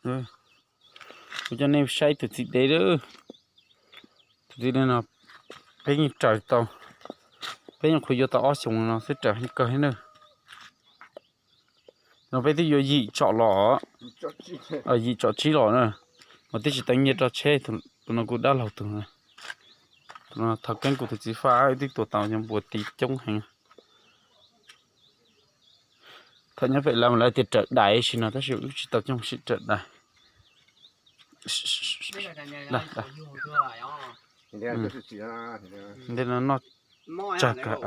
Kuv coj nej saib tus txiv dev lawm. Tus txiv dev no peb yeej raws tau, peb yeej qhuav yuav tau ob xyoos no xwb, raws heev kawg thiab na. No peb twb yuav yim tsom los, yim tsom tsib los na, mas twb tsis tau nyiaj rau tsheb. Tus no kuv dab laug tus, tus no thov keeb kuv tus txiv faj, wb twb tua tau cov npua ti coob heev. Thaum nyob pem lawv mas lawv tias raws dais sim no tab sis wb tsis tau coj sim raws dais. Ntej no noj tsawg kawg.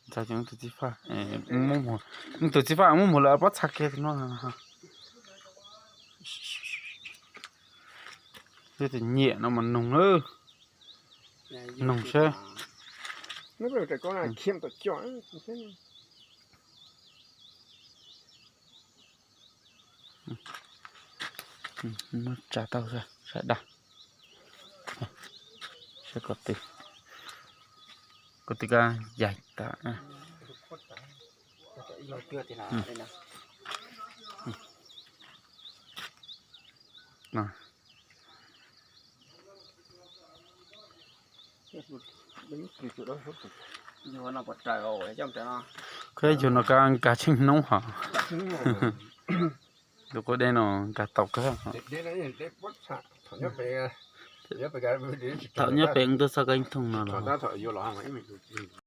Ntxog tus txiv faj, tus txiv faj muab muag lawm pob txha kiag tus no. Tej tus nyiam no mas noog lawm, noog seb. Muab tsa tau sab dag, sab ko tw, ko tw kab yaig tas. Koj yug no koj nkag tsheej hnub hos. Tus quav dej no nkag tau kawg. Thaum nyob pem tuaj txog koj thooj no los.